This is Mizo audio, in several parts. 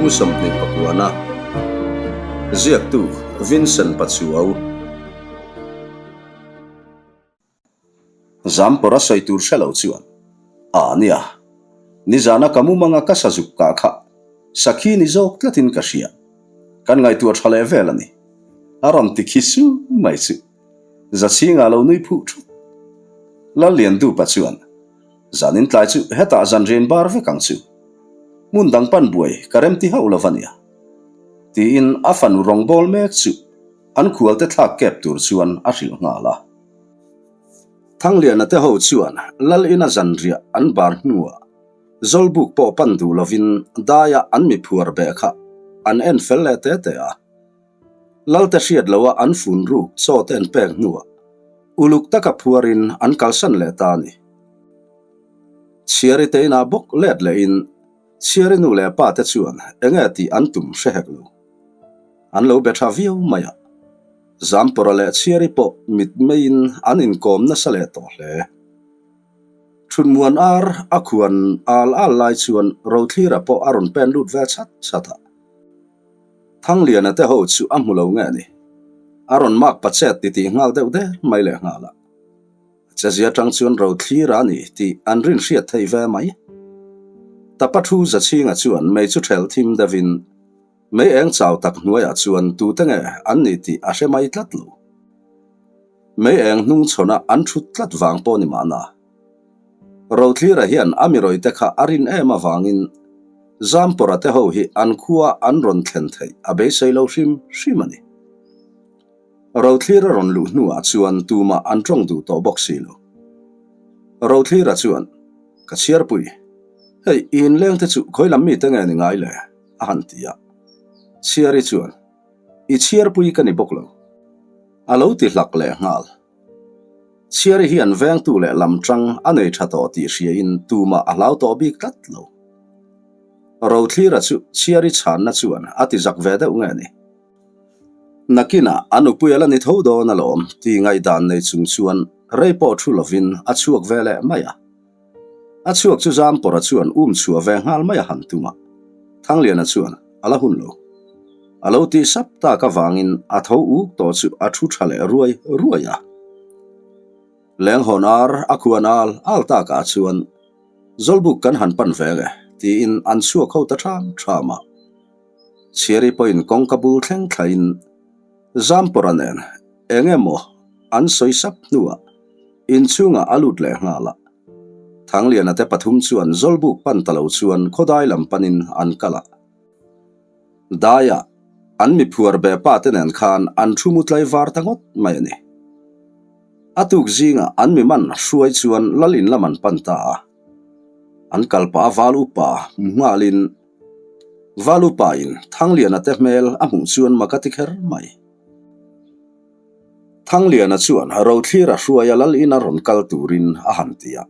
Lungmu 29-a Ziaktu Vincent Pachuau. Zampawra sawi tur hre lo chuan, A nia, nizana ka mumanga ka sazuk kah kha sakhi ni zawk tlatin ka hria. Kan ngaihtuah tha leh vel a ni. A rawn ti khi su mai chu. Zachhinga lo nui phuh thut. Lalliandupa chuan, Zanin tlai chu hetah zan rian bar vek ang chu. Hmun dang pan buai ka remti hauh lo va nia. Tiin a fanu rawngbâwl mek chu an khualte thlak kep tur chuan a hrilh nghal a. Thangliana te ho chuan Lal ina zanriah an bar hnuah Zawlbuk pawh pan duh lovin daia an mi phuar beh kha an en fel leh te te a. Lalte hriat loha an fun ruk chaw te an pek hnuah uluk taka phuarin an kalsan leh ta a ni. Chhiari te inah bawk let lehin Chhiari nu leh pa te chuan enge tih an tum hre hek lo. An lo be tha viau mai a. Zampawra leh Chhiari pawh mit meiin an inkawm nasa leh tawh hle. Thutmuan ar a khuan al al lai chuan Rothlira pawh a rawn pen lut ve chat chat a. Thangliana te ho chu a hmu lo nge ni? A rawn mak pa chet titih nghal deuh der mai leh nghal a. Chezia tang chuan Rothlir a ni tih an rin hriat thei ve mai. Tapa thu Zachhinga chuan mei chu thelh thim deuhin mei eng chau tak hnuaiah chuan tute nge an ni tih a hre mai tlat lo. Mei eng hnung chhawnah an thut tlat vang pawh ni mahna. Rothlira hian a mi rawihte kha a rin em avangin Zampawra te ho hi an khua an rawn thlen theih a beisei lo hrim hrim a ni. Rothlira rawn luh hnuah chuan tumah an tawng duh tawh bawk si lo. Rothlira chuan, Ka chhiarpui, hei i inleng te chu khawi lam mite nge ni ngai le? a han ti a. Chhiari chuan, I chhiarpui ka ni bawk lo. A lo ti hlak leh nghal. Chhiari hian vengtu leh lam tang a nei tha tawh tih hriain tumah a hlau tawh bik tlat lo. Rothlira chu Chhiari chhanna chuan a ti zak ve deuh nge ni? Nakinah a nupui a la ni tho dawn alawm tih ngaihdan nei chung chuan rei pawh thu lovin a chhuak ve leh mai a. A chhuak chu Zampawra chuan um chhuah ve nghal mai a han tum a, Thangliana chuan a la hun lo. A lo tih sap tak avangin a tho uk tawh chu a thu tha leh ruai ruai a. Lenghawn ar a khuan al al takah chuan Zawlbuk kan han pan ve nge tiin an chhuak ho ta ṭham ṭham a. Chhiari pawhin kawngka bul thleng thlain Zampawra nen eng emaw an sawi sap hnuah inchhungah a lut leh nghal a. Thangliana te pathum chuan Zawlbuk pan ta lo chuan khawdai lam panin an kal a. Daiah an mi phuar be pa te nen khan an thu mu tlai var ta ngawt mai a ni. A tuk zingah an mi man hruai chuan lal in lam an pan ta a. An kal pah a val upa hmu nghalin val upa in Thangliana te hmel a hmuh chuan mak a ti kher mai. Thangliana chuan Rothlir a hruai a lal in a rawn kal turin a han ti a.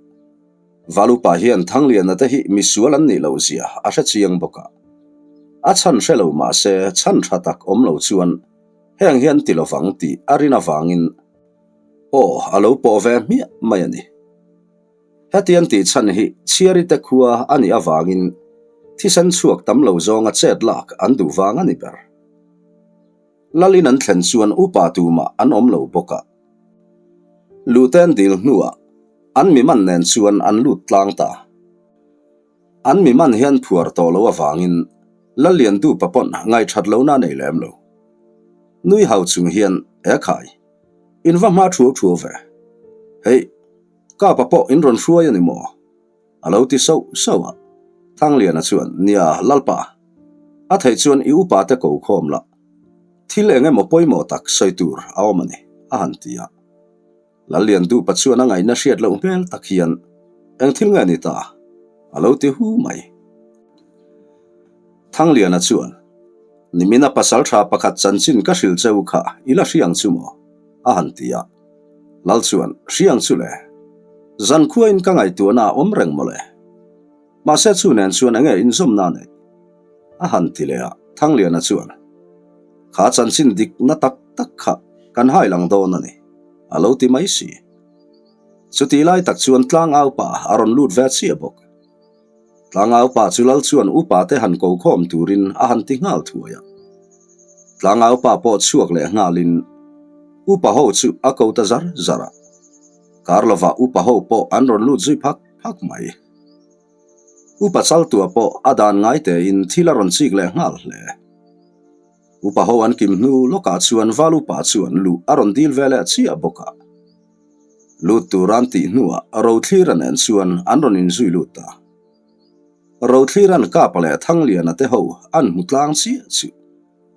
Valupa hian Thangliana te hi misual an nih loh zia a hre chiang bawk a. A chhan hre lo mah se chhan tha tak awm lo chuan heng hian ti lovang tih a rin avangin aw a lo pawh ve hmiah mai a ni. Hetiang tih chhan hi Chhiari te khua a nih avangin thisen chhuak tam lo zawnga chet lak an duh vang a ni ber. Lalin an thlen chuan upa tumah an awm lo bawk a. Luten dil hnuah an mi man nen chuan an lut tlang ta. An mi man hian phuar tawh lo avangin Lalliandupa pawn ngaihṭhat lohna a nei lem lo. Nui hau chung hian, E khai, in va hma thuau thuau ve. Hei, Kapa pawh in rawn hruai a ni maw? A lo ti sauh sauh a. Thangliana chuan, Nia, Lalpa, a theih chuan i upa te ko khawm la, thil eng emaw pawimawh tak sawi tur a awm a ni, a han ti a. Lalliandupa chuan a ngaihna hriat loh hmel tak hian, Eng thil nge ni ta? A lo ti hu mai. Thangliana chuan, Nimina pasal tha pakhat chanchin ka hrilh cheu kha i la hriang chu maw? a han ti a. Lal chuan, Hriang chu le. Zankhuain ka ngaihtuahna a awm reng mawle. Mahse chu nen chuan enge inzawmna neih? A han ti leh a, Thangliana chuan, Kha chanchin dik na tak tak kha kan hai lang dawn a ni, a lo ti mai si. Chutih lai tak chuan tlangau pa a rawn lut ve chiah bawk. Tlangau pa chu lal chuan upa te han ko khawm turin a han ti nghal thuai a. Tlangau pa pawh chhuak leh nghalin upa ho chu a ko ta zar zar a. Kar lovah upa ho pawh an rawn lut zui phak phak mai. Upa Chaltua pawh a dan ngai tein thil a rawn chik leh nghal hle. Upa ho an kim hnu lawkah chuan Val upa chuan luh a rawn dil ve leh chiah bawk a. Lut tur an tih hnuah Rothlira nen chuan an rawn inzui lut ta. Rothliran Kapa leh Thangliana te ho an hmu tlang chiah chu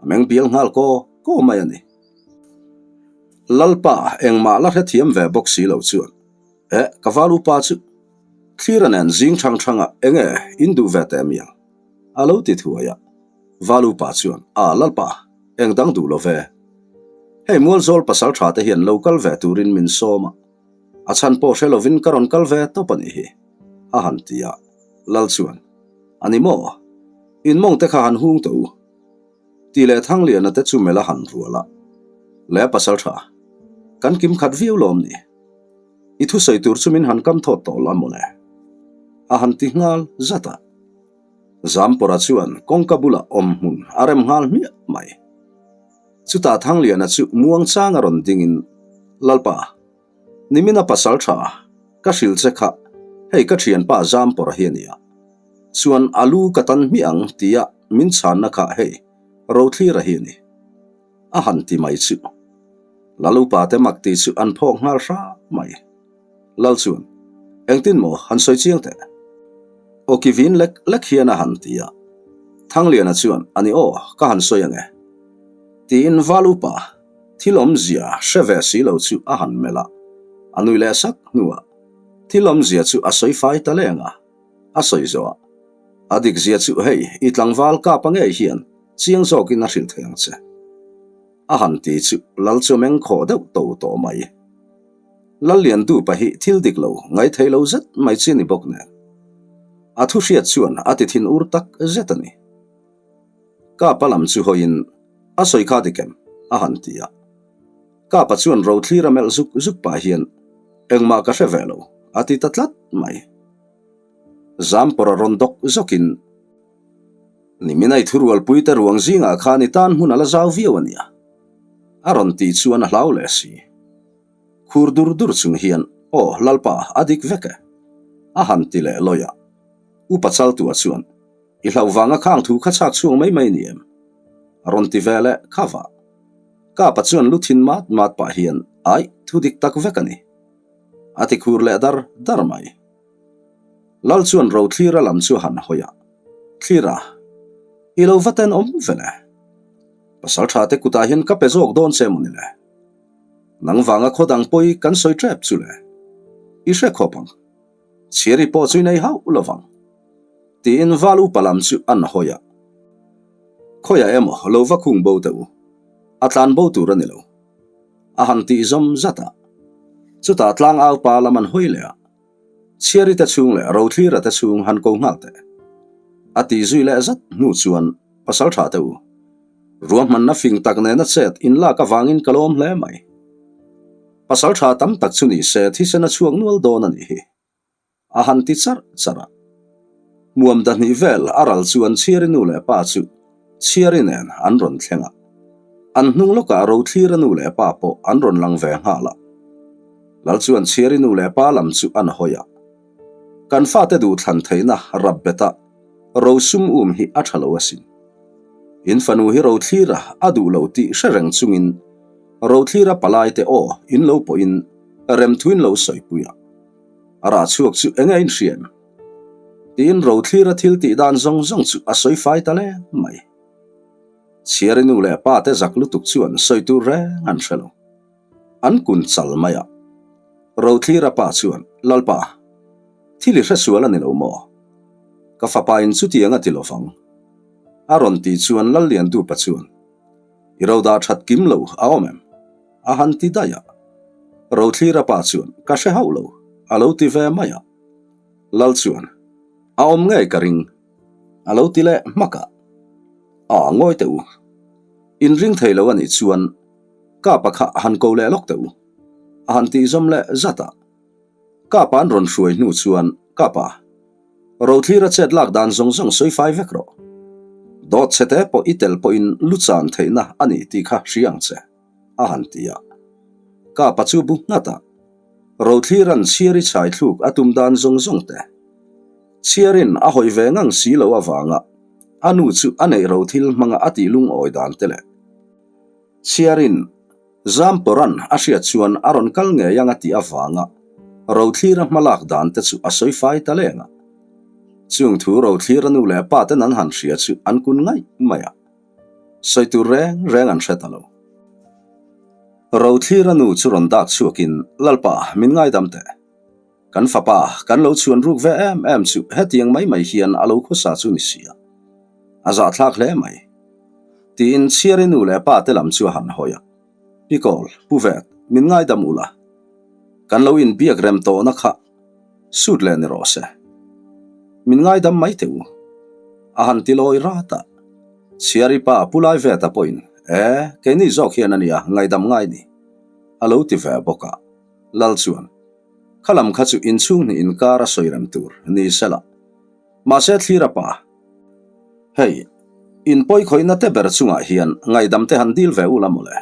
a meng bial nghal kaw kaw mai a ni. Lalpa engmah la hrethiam ve bawk si lo chuan, Eh, ka val upa chu Thlira nen zing thang thangah enge in duh ve teh mial? a lo ti thuai a. Val upa chuan, A, Lalpa, eng dang duh lo ve. Hei Mualzawl pasal tha te hian lo kal ve turin min sawm a, a chhan pawh hre lovin ka rawn kal ve tawp a nih hi, a han ti a. Lal chuan, A ni maw? In mawng te kha han hung tawh u. Ti leh Thangliana te chu melh a han rual a. Le pasal tha, kan kim khat viau lawm ni. I thusawi tur chu min han kam thawt tawh la mawle, a han ti nghal zat a. Zampawra chuan kawngka bulah awm hmun a rem nghal hmiah mai. Chutah Thangliana chu muangchang a rawn dingin, Lalpa, nimina pasal tha ka hrilh che kha hei ka thianpa Zampawra hi a nia. Chuan a lu ka tan hmiah ang tia min chhanna kha hei Rothlira hi a ni. A han ti mai chu. Lalupa te mak ti chu an phawk nghal hram mai. Lal chuan, Engtin maw han sawi chiang teh? Aw ki vin lek lek hian a han ti a. Thangliana chuan, A ni aw, ka han sawi ang e. Tiin Val upa thil awmzia hre ve si lo chu a han melh a. A nui leh sak hnuah thil awmzia chu a sawi fai ta leng a. A sawi zawh a, A dikzia chu hei i tlangval kapa ngei hian chiang zawkin a hrilh thei ang che. A han ti chu Lal chu a meng khawh deuh to tawh mai. Lalliandupa hi thil dik lo ngai thei lo zet mai chi ni bawk nen. A thu hriat chuan a ti thin ur tak zet a ni. Kapa lam chu hawiin a sawi kha dik em? a han ti a. Kapa chuan rothlir a melh zuk zuk pah hian engmah ka hre ve lo a ti ta tlat mai. Zampawr a rawn dawk zawkin Nimin a i thurualpui te ruang zingah khan i tan hmun a la zau viau a nia. A rawn tih chuan a hlau leh si. Khur dur dur chung hian, Aw, Lalpa, a dik vek e. A han ti leh lawi a. Upa Chaltua chuan, I hlauh vanga khang thu kha chhak chhuak mai mai ni em? A rawn ti ve leh kha vah. Kapa chuan lu thin mat mat pah hian, Aih, thu dik tak vek a ni. A ti khur leh dar dar mai. Lal chuan Rothlira lam chu a han hawi a, Thlira, i lo va tenawm ve le. Pasal tha te kutah hian ka pe zawk dawn che maw ni le? Nang vanga khaw dang pawi kan sawi tep chu le. I hre khawp ang. Chhiari pawh chu i nei hauh lo vang. Tiin Val upa lam chu an hawi a. Khawiah emaw lo va khung bo teh u. A tlan bo tur a ni lo. A han tih zawm zat a. Chutah tlangau pa lam an hawi leh a. Chhiari te chhung leh Rothlira te chhung han ko nghal teh. A tih zui leh zat hnu chuan pasal tha teh u. Ruahmanna fing tak nena chet inlak avangin ka lawm hle mai. Pasal tha tam tak chu ni se thisen a chhuak nual dawn a nih hi. A han ti charh charh a. Hmuam dahnih vel a ral chuan Chhiari nu leh pa chu Chhiari nen an rawn thleng a. An hnung lawkah Rothlira nu leh pa pawh an rawn lang ve nghal a. Lal chuan Chhiari nu leh pa lam chu an hawi a. Kan fate duhthlan theihna rap betah rosum um hi a tha lo asin. In fanu hi Rothlira a duh lo tih hre reng chungin Rothlira palaite aw in lo pawhin remthuin lo sawipui a. A rah chhuak chu enge a inhria em? Tiin Rothlira thil tih dan zawng zawng chu a sawi fai ta leng mai. Chhiari nu leh pa te zak lutuk chuan sawi tur reng an hre lo. An kun chal mai a. Rothlira pa chuan, Lalpa, thil i hre sual a ni lo maw? Ka fapa in chutiang a ti lo vang. A rawn tih chuan Lalliandupa chuan, I ro dah that kim lo a awm em? A han ti daih a. Rothlira pa chuan, Ka hre hauh lo, a lo ti ve mai a. Lal chuan, A awm ngei ka ring, a lo ti leh hmak a. A ngawi teh u. In ring thei lo a nih chuan Kapa kha han ko leh lawk teh u, a han tih zawm leh zat a. Kapa an rawn hruai hnu chuan, Kapa. Rothlira chet lak dan zawng zawng sawi fai vek rawh. Dawt chhe te pawh i tel pawhin lu chan theihna a ni tih kha hria ang che, a han ti a. Kapa chu bu nghat a. Rothlira'n chhiar i chhai thluk a tum dan zawng zawng te. Chhiarin a hawi ve ngang si lo avanga a nu chu a neih ro thil hmanga a tih lungawi dan te leh. Chhiarin Zampawra'n a hriat chuan a rawn kal ngei ang a tih avanga Rothlira hmalak dan te chu a sawi fai ta leng a. Chung thu Rothlira nu leh pa ten an han hria chu an kun ngaih mai a. Sawi tur reng reng an hre ta lo. Rothlira nu chu rawn dak chhuakin, Lalpa, min ngaidam teh. Kan fapa, kan lo chhuan ruk ve em em chu hetiang mai mai hian a lo khawsa chu ni sia. A zahthlak hle mai. Tiin Chhiari nu leh pa te lam chu a han hawi a. Pi Kawl, Pu Vet, min ngaidam ula. Kan lo inbiak rem tawhna kha sut leh ni rawh se. Min ngaidam mai teh u. A han ti lawi rat a. Chhiari pa Pu Lai Veta pawhin, E, keini zawk hian a nia ngaidam ngai ni. A lo ti ve bawk a. Lal chuan. Kha lam kha chu inchhung hnih inkar a sawi rem tur ni sela. Mahse thlir a pa. Hei, in pawi khawihna te ber chungah hian ngaihdam te han dil ve ula mawle.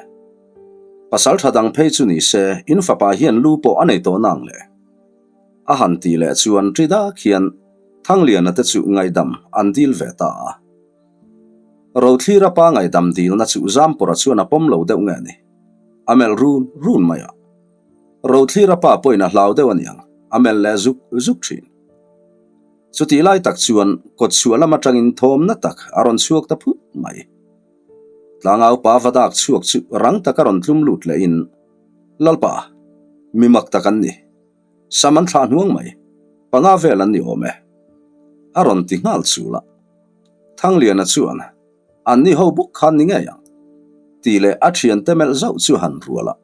Pasal tha dang phei chu ni se in fapa hian lu pawh a nei tawh nang le. A han tih leh chuan ṭi dak hian Thangliana te chu ngaihdam an dil ve ta a. Rothlir a pa ngaihdam dilna chu Zampawra chuan a pawm lo deuh nge ni. A melh run run mai a. Rothlir a pa pawhin a hlau deuh a niang, a melh leh zuk zuk thin. Chutih lai tak chuan kawt chhuah lam atangin thawmna tak a rawn chhuak ta phut mai. Tlangau pa va dak chhuak chu rang taka rawn tlum lut lehin, Lalpa, mi mak tak an ni. Sam an thlah hnuang mai, panga vel an ni awm e. A rawn ti nghal chul a. Thangliana chuan, An ni ho bawk khan ni ngei ang. Tih leh a thiante melh zauh chu han rual a.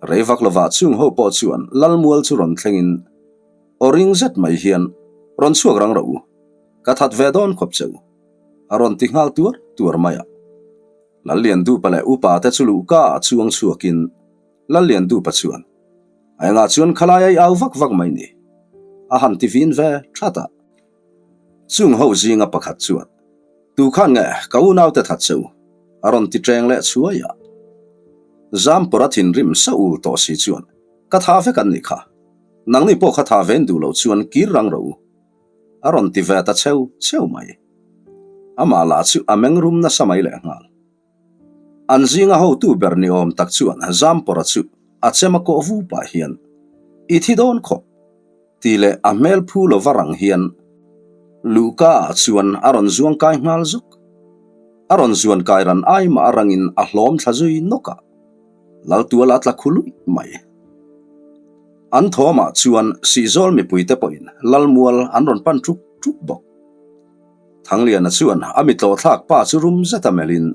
Rei vak lovah chung ho pawh chuan Lalmual chu rawn thlengin aw ring zet mai hian rawn chhuak rang rawh u, ka that ve dawn khawp che u, a rawn ti nghal tuar tuar mai a. Lalliandupa leh upa te chu luhka ah chuang chhuakin Lalliandupa chuan, A engah chuan khalai a i au vak vak mai ni? a han ti vin ve that a. Chung ho zinga pakhat chuan, Tu khan nge ka unaute that che u? a rawn ti ṭeng leh chhuai a. Zampawra thinrim sa ul tawh si chuan, Ka tha vek an nih kha. Nangni pawh kha tha ven duh loh chuan kir rang rawh u. A rawn ti ve ta cheu cheu mai. Amah lah chu a meng rum nasa mai lehnghal. An zinga hotu ber ni awm tak chuan Zampawra chu a chem a kawh vu pah hian, I thi dawn khawp! tih leh a hmel phu lova rang hian luhka ah chuan a rawn zuang kai nghal zuk. A rawn zuan kai ran ai mah a rangin a hlawm thla zui nawk a, Laltuala a tla khu luih mai. An thawmah chuan Sihzawl mipuite pawhin Lalmual an rawn pan ṭuk ṭuk bawk. Thangliana chuan a mi tlawhthlak pa chu rum zet a melhin,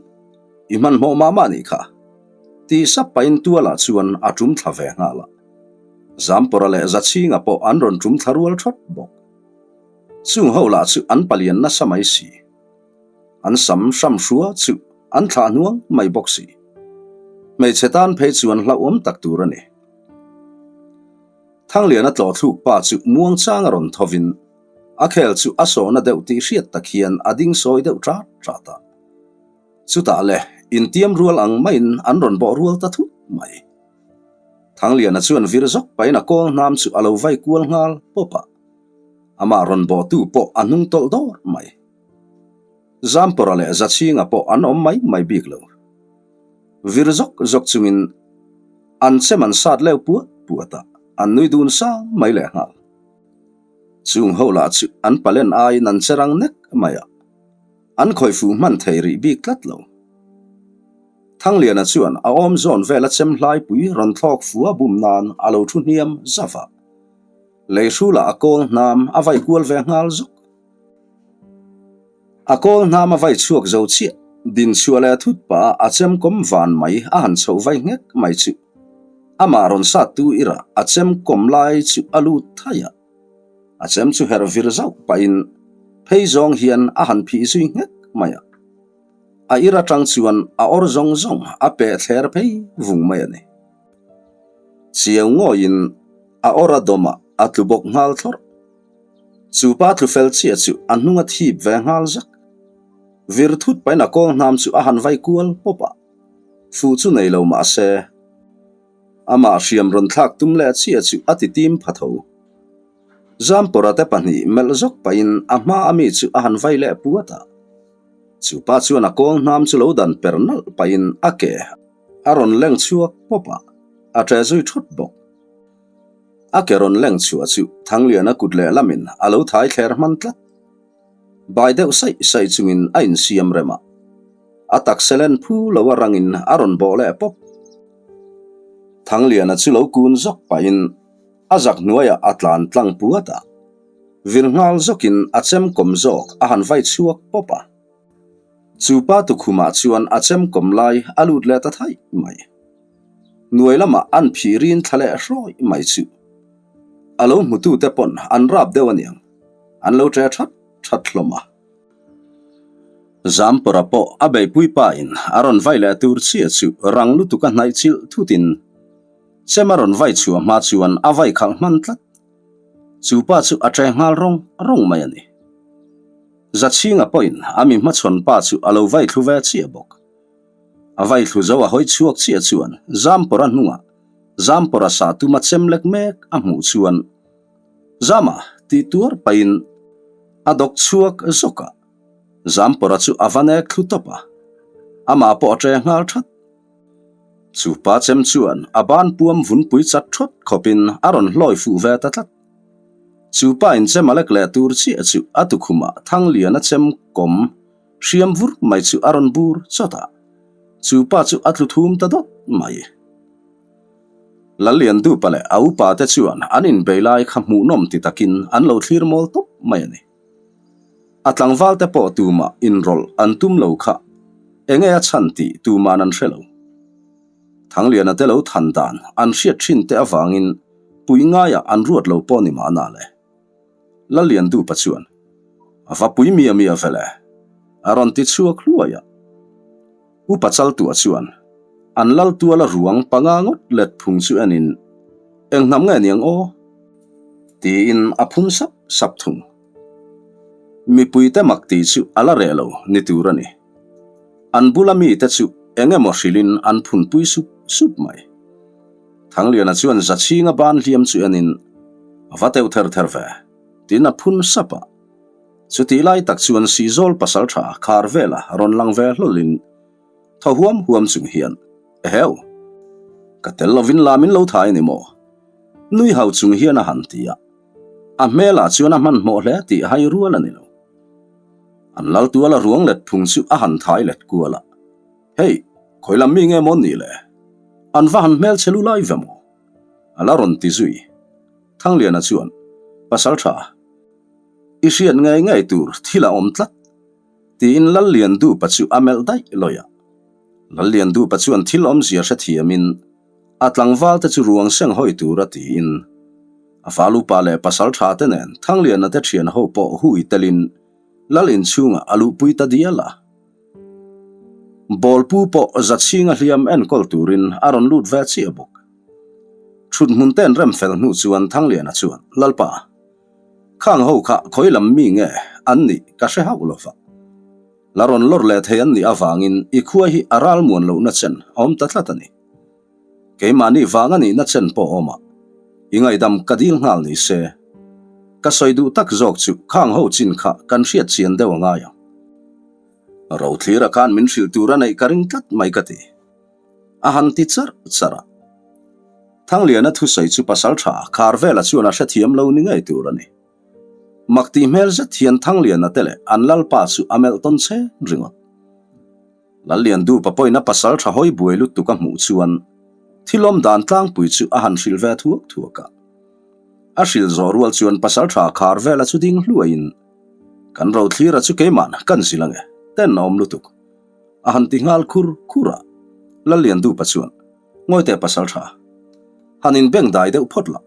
I hmanhmawh mah mah nih kha. Tih sap pahin tualah chuan a tum thla ve nghal a. Zampawra leh Zachhinga pawh an rawn tum thla rual thawt bawk. Chung ho lah chu an palian nasa mai si. An sam hram hrua chu an thlah hnuang mai bawk si. Hmeichhe tan phei chuan hlauhawm tak tur a ni. Thangliana tlawhthluk pa chu muangchang a rawn thovin, A khel chu a sawhna deuh tih hriat tak hian a ding sawi deuh ṭat ṭat a. Chutah le, intiam rual ang maiin an rawn bawh rual ta thut mai. Thangliana chuan vir zawk pahin a kawl hnam chu a lo vai kual nghal pawp a. Amah rawn bawhtu pawh a hnung tawlh dawr mai. Zampawra leh Zachhinga pawh an awm mai mai bik lo. Vir zawk zawk chungin an chem an sat leuh puat puat a, an nui dun sang mai lehnghal. Chung ho lah chu an palen aiin an che rang nek mai a, an khawih fuh hman thei rih bik tlat lo. Thangliana chuan a awm zawn vela chem hlaipui rawn thlawk fu a bum nan a lo thu hniam zauh a, lei hrulah a kawl hnam a vai kual ve nghal zuk. A kawl hnam a vai chhuak zo chiah, din chhuah leh a thut pah a a chem kawm van mai a han chhoh vai nghek mai chu. Amah rawn sat tu irah a chem kawm lai chu a lut thai a. A chem chu herh vir zauh pahin phei zawng hian a han phih zui nghek mai a. A ir atang chuan a awr zawng zawng a peh thler phei vung mai a ni. Chiau ngawiin a awr a dawmah a tlu bawk nghal thlawrh. Chu pa tlu fel chiah chu a hnung a thip ve nghal zak. Vir thut pahin a kawng hnam chu a han vai kual pawp a, fuh chu nei lo mah se, amah hriam rawn thlak tum leh chiah chu a ti tim pha tho. Zampawra te pahnih melh zawk pahin a hma a mi chu a han vai leh puat a. Chu pa chuan a kawng hnam chu lo dan per nalh pahin a ke a rawn leng chhuak pawp a, a ṭe zui ṭhawt bawk. A ke rawn leng chhuah chu Thangliana kut lehlamin a lo thai thler hman tlat. Bai deuh saih saih chungin a insiam rem a, a taksa len phu lo a rangin a rawn bawh leh pawp. Thangliana chu lo kun zawk pahin a zak hnuaiah a tlan tlang puat a, vir nghal zawkin a chem kawm zawk a han vai chhuak pawp a. Chu pa tukhumah chuan a chem kawm lai a lut leh ta thaih mai. Hnuai lamah an phih rin thla leh hrawih mai chu. A lo hmutute pawn an rap deuh aniang, an lo ṭe that that hlawm a. Zampawra pawh a beihpui pa in a rawn vai leh tur chiah chu rang lutuk a hnaih chilh thut in chem a rawn vai chhuah hma chuan a vai khalh hman tlat. Chu pa chu a ṭe nghal rawng rawng mai a ni. Zachhinga pawhin a mi hmachhawn pa chu a lo vai thlu ve chiah bawk. A vai thlu zo a hawi chhuak chiah chuan Zampawra hnungah Zampawra sa tuma chem lek mek a hmuh chuan Zama tih tuar pahin a dawk chhuak zawk a, Zampawra chu a va nek thlu tawp a, amah pawh a ṭe nghal that. Chu pa chem chuan a ban puam vunpui chat thawt khawpin a rawn hlawi fuh ve ta tlat. Chu pa in chem a lek leh tur chiah chu a tukhumah Thangliana chem kawm Hriam vur mai chu a rawn bur chawt a, chu pa chu a tlu thum ta dawt mai. Lalliandupa leh a upa te chuan an inbei lai kha hmuhnawm ti takin an lo thlir mawl tawp mai a ni. A tlangval te pawh tumah inrawlh an tum lo kha enge a chhan tih tuman an hre lo. Thangliana te lo than dan an hriat thin te avangin pui ngaiah an ruat lo pawh ni mahna le. Lalliandupa chuan, A va pui mia mia vel e, a rawn ti chhuak hluai a. Upa Chaltua chuan, An lal tuala ruang panga ngawt let phung chu enin, Eng hnam nge niang aw? Tiin a phun sap sap thung. Mipuite mak tih chu a la reh lo ni tur a ni. An bula mite chu eng emaw hrilhin an phunpui sup sup mai. Thangliana chuan Zachhinga ban hliam chu enin, A va teuh ther ther ve, tiin a phun sap a. Chutih lai tak chuan Sihzawl pasaltha khar vela rawn lang ve hlawlhin thaw huam huam chung hian, Eheu! Ka tel lovin la min lo thai a ni maw? Nui hau chung hian a han ti a. A hmelah chuan a hmanhmawh hle tih hai rual a ni lo. An lal tuala ruang let phung chu a han thai let kual a. Hei, khawi lam mi nge maw ni le? An va han hmel che lu lai ve maw? A la rawn ti zui. Thangliana chuan, Pasal tha, i hriat ngei ngei tur thil a awm tlat, tiin Lalliandupa chu a melh daih lawih a. Lalliandupa chuan thil awmzia hrethiamin a tlangval te chu ruang seng hawi tura tiin a fal upa leh pasal tha te nen Thangliana te thian ho pawh hui telin Lal inchhungah a luhpui ta dial a. Bawlpu pawh Zachhinga hliam enkawl turin a rawn lut ve chiah bawk. Thut hmun ten rem fel hnu chuan Thangliana chuan, Lalpa, khang ho kha khawi lam mi nge an nih ka hre hauh lova. La rawn lawr leh thei an nih avangin i khua hi a ral muan lohna chen a awm ta tlat a ni. Keimahni vang a nihna chen pawh awm a, i ngaihdam ka dil nghal ni se. Ka sawi duh tak zawk chu khang ho chin kha kan hriat chian deuh a ngai ang. Rothlira khan min hrilh tur a neih ka ring tlat mai ka ti. A han ti charh charh a. Thangliana thusawi chu pasal tha Kharvela chuan a hrethiam lo ni ngei tur a ni. Mak tih hmel zet hian Thangliana te leh an lalpa chu a melh tawn che ringawt. Lalliandupa pawhin a pasal tha hawi buai lutuk a hmuh chuan thilawm dan tlangpui chu a han hrilh ve thuak thuak a. A hrilh zawh rual chuan pasal tha khar vela chu ding hluaiin, Kan rothlira chu keimah kan zil ange, ten a awm lutuk, a han ti nghal khur khur a. Lalliandupa chuan, Ngawite pasal tha, han inbeng dai deuh phawt la.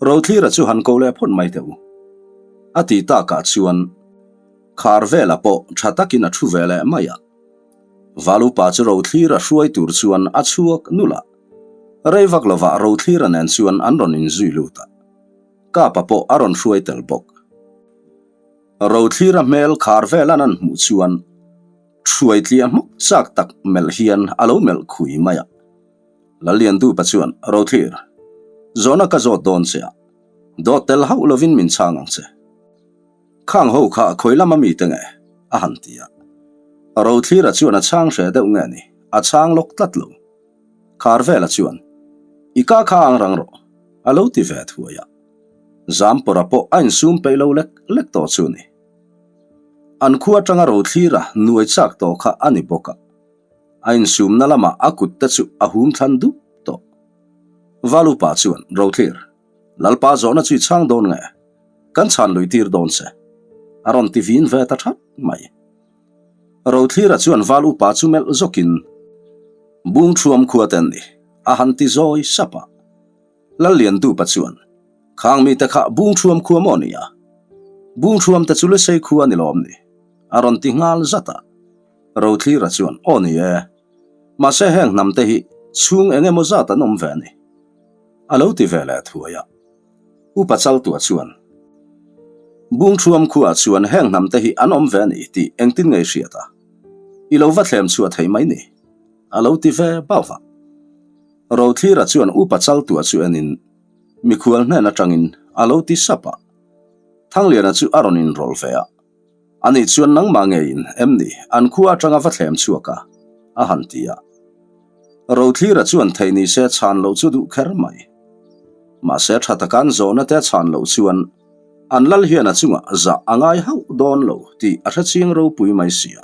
Rothlira chu han ko leh phawt mai teh u. A ti takah chuan khar vela pawh tha takin a thu ve leh mai a. Valupa chu Rothlira hruai tur chuan a chhuak nulh a. Rei vak lovah Rothlira nen chuan an rawn inzui lut a. Kapa pawh a rawn hruai tel bawk. Rothlira hmel khar vel an an hmuh chuan Hruai tliah hmawk chak tak melh hian a lo melh khui mai a. Lalliandupa chuan, Rothlir, zawhna ka zawt dawn che a, dawt tel hauh lovin min chhang ang che. Khang ho kha khawi lama mite nge? a han ti a. Rothlira chuan a chhang hre deuh nge ni, a chhang lawk tlat lo. Kharvela chuan, I ka kha ang rang rawh, a lo ti ve thuai a. Zampawra pawh a insum peih lo lek lek tawh chu ni. An khua atanga Rothlira nuai chak tawh kha a ni bawk a, a insumna lamah a kut te chu a hum thlan dup tawh. Valupa chuan, Rothlir, Lalpa zawhna chu i chhang dawn nge? Kan chhan lui tir dawn che. A rawn ti vin ve ta that mai. Rothlira chuan Val upa chu melh zawkin, Bungthuam khua te an ni, a han ti zawi sap a. Lalliandupa chuan, Khang mite kha Bungthuam khua maw nia? Bungthuam te chu Lusei khua ni lawm ni? A rawn ti nghal zat a. Rothlira chuan, Aw ni e. Mahse heng hnam te hi chhung eng emaw zat an awm ve a ni. A lo ti ve leh thuai a. Upa Chaltua chuan, Bungthuam khuaah chuan heng hnam te hi an awm ve a ni tih engtin nge i hriat a? I lo va thlem chhuah thei mai ni. A lo ti ve bauh a. Rothlira chuan Upa Chaltua chu enin mikhual hnen atangin a lo ti sap a. Thangliana chu a rawn inrawlh ve a. Ani chuan nangmah ngeiin em ni an khua atanga va thlem chhuak a? a han ti a. Rothlira chuan thei ni se chhan loh chu duh kher mai. Mahse tha taka an zawhna te a chhan loh chuan an lal hian a chungah zah a ngai hauh dawn lo tih a hrechiang ropui mai si a.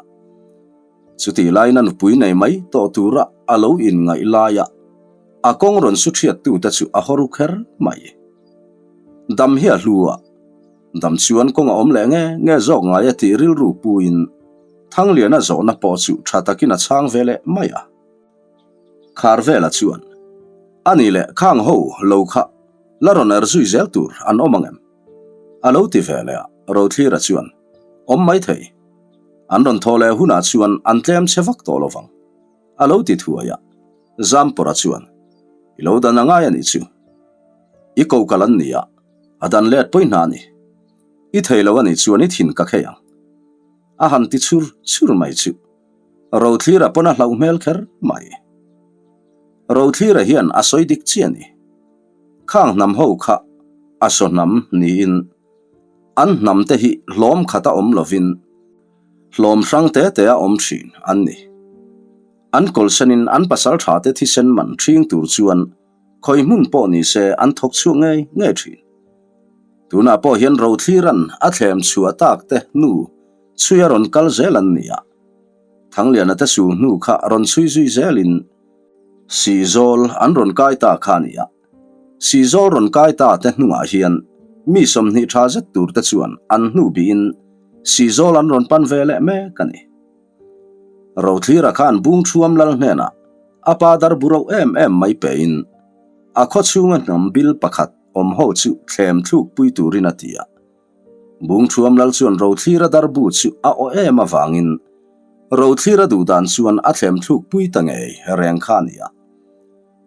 Chutih laiin a nupui nei mai tawh tura a lo inngaih laia a kawng rawn su thiattute chu a haw ru kher mai. Dam hi a hlu a, dam chuan kawng a awm leh nge nge zawk ngai a tih rilru puiin Thangliana zawhna pawh chu tha takin a chhang ve leh mai a. Kharvela chuan, A nih leh khang ho lo kha la rawn er zui zel tur an awm ang em? A lo ti ve leh a, Rothlira chuan, Awm mai thei. An rawn thaw leh hunah chuan an tlem chhe vak tawh lo vang, a lo ti thuai a. Zampawra chuan, I lo dan a ngai a nih chu. I ko kal an ni a, a dan let pawi hna a ni. I thei lo a nih chuan i thin ka khei ang. A han ti chhur chhur mai chu. Rothlira pawn a hlauh hmel kher mai. Rothlira hian a sawi dik chiah a ni. Khang hnam ho kha a saw hnam niin an hnam te hi hlawm khata awm lovin hlawm hrang te te a awm thin an ni. An kawlhsenin an pasal tha te thisen man thing tur chuan khawi hmun pawh ni se an thawk chhuak ngei ngei thin. Tunah pawh hian Rothliran a thlem chhuah tak te hnu chhui a rawn kal zel an ni a. Thangliana te sul hnu kha rawn chhui zui zelin Sihzawl an rawn kai ta kha a ni a. Sihzawl rawn kai ta te hnungah hian mi 20 tha zet tur te chuan an hnu bihin Sihzawl an rawn pan ve leh mek a ni. Rothlira khan Bungthuam lal hnenah a pa dar bu rauh em em mai pein a khaw chhunga hnam bil pakhat awm ho chu thlem thluk pui turin a ti a. Bungthuam lal chuan Rothlira dar bu chu a aw em avangin Rothlira duh dan chuan a thlem thluk pui ta ngei reng kha a ni a.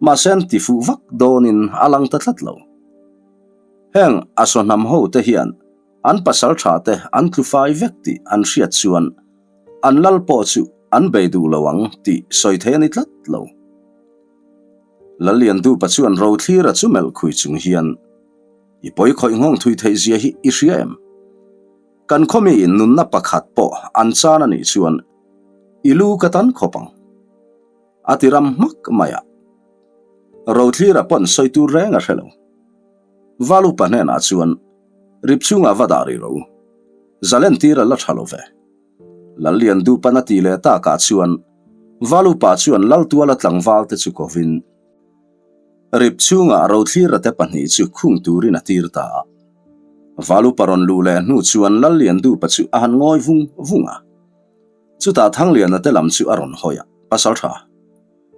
Mahse an ti fuh vak dawnin a lang ta tlat lo. Heng a sawhnam ho te hian an pasal tha te an tlu fai vek tih an hriat chuan an lal pawh chu an bei duh lo ang tih sawi thei a ni tlat lo. Lalliandupa chuan Rothlira chu melh khui chung hian, I pawi khawih nghawng thui theih zia hi i hria em? Kan khawmi in nunna pakhat pawh an chan a nih chuan i lu ka tan khawp ang. A ti ram hmak mai a. Rothlira pawn sawi tur reng a hre lo. Valupa hnenah chuan rip chungah va dah rih ro. Zalentir a la tha lo ve. Lalliandupan a tih leh takah chuan Valupa chuan Laltuala tlangval te chu kovin rip chungah Rothlira te pahnih chu khung turin a tir ta a. Valupa rawn luh leh hnu chuan Lalliandupa chu a han ngawi vung vung a. Chutah Thangliana te lam chu a rawn hawi a, Pasal tha,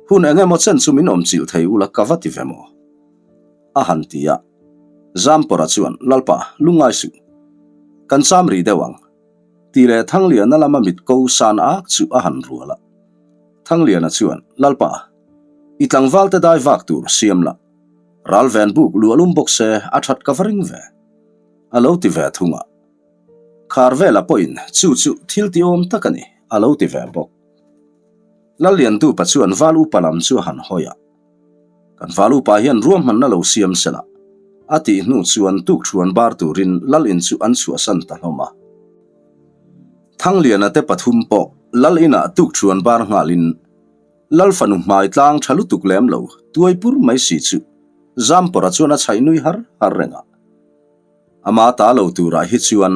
hun eng emaw chen chu min awm chilh thei ula ka va ti ve maw? A han ti a. Zampawra chuan, Lalpa, lungngai suh. Kan cham ri deuh ang. Tih leh Thangliana lama mit ko san ak chu a han rual a. Thangliana chuan, Lalpa, i tlangval te dai vak tur siam la. Ral ven buk luah lum bawk se a that ka va ring ve. A lo ti ve thung a. Kharvela pawhin chu chu thil tiawm tak a ni, a lo ti ve bawk. Lalliandupa chuan Val Upa lam chu a han hawi a. Kan Val Upa hian ruahmanna lo siam se la, a tih hnu chuan tukṭhuan bar turin Lal in chu an chhuahsan ta hlawm a. Thangliana te pathum pawh Lal inah tukṭhuan bar nghalin Lal fanu hmai tlang tha lutuk lem lo tuai pur mai si chu Zampawra chuan a chhaih nui har har reng a. Ama ta lo turah hi chuan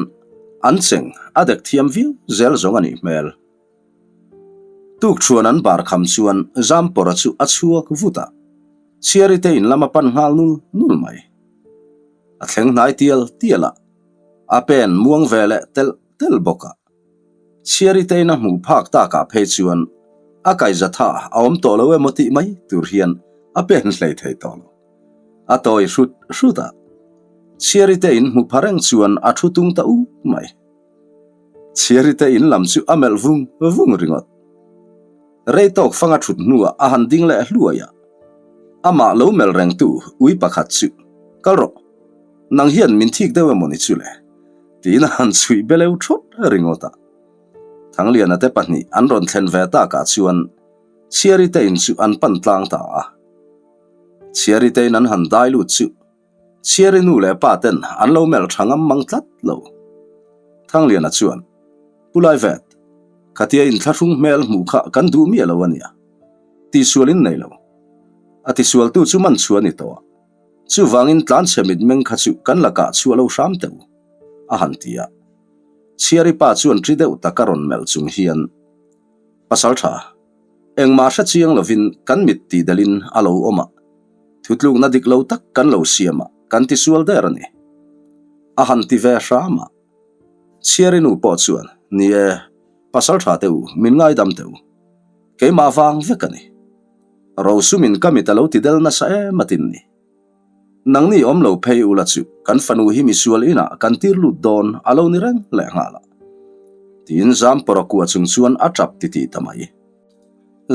an cheng a dek thiam viau zel zawng a nih hmel. Tukṭhuan an bar kham chuan Zampawra chu a chhuak vut a, Chhiari te in lam a pan nghal nul nul mai. A thleng hnai tial tial a, a pen muang ve leh telh telh bawk a. Chhiari te in a hmuh phak takah phei chuan a kaihzatha a awm tawh lo emaw tih mai tur hian a pen hlei thei tawh lo. A tawi hrut hrut a, Chhiari te in hmu pha reng chuan a thu tung ta uk mai. Chhiari te in lam chu a melh vung vung ringawt. Rei tawk fanga thut hnuah a han ding leh hluai a, amah lo melh rengtu ui pakhat chu, Kal rawh, nang hian min thik deuh emaw ni chu le? tiin a han chhuih beleu thawt ringawt a. Thangliana te pahnih an rawn thlen ve takah chuan Chhiari te in chu an pan tlang ta a. Chhiari te in an han dai lut chu Chhiari nu leh pa ten an lo melh tha ngam mang tlat lo. Thangliana chuan, Pu Laivet, khatia inthlahrung hmel hmuh kha kan duh miah lo a nia. Tihsual in nei lo. A tisualtu chu man chhuah a ni tawh a. Chuvangin tlanchhe mitmeng kha chu kan lakah chhuah lo hram teh u, a han ti a. Chhiari pa chuan ṭi deuh taka rawn melh chung hian, Pasalṭha, Engmah hre chiang lovin kan mit tih delin a lo awm a, thutlukna dik lo tak kan lo siam a, kan tisual der a ni. A han ti ve hram a. Chhiari nu pawh chuan, Ni e, pasal tha teh u, min ngaidam teh u. Keimah vang vek a ni. Rosumin ka mit a lo ti del nasa em a tin ni. Nangni awm lo phei ula chu kan fanu hi misual inah kan tir lut dawn a lo ni reng leh nghal a. Tiin Zampawra kua chung chuan a tap titih ta mai.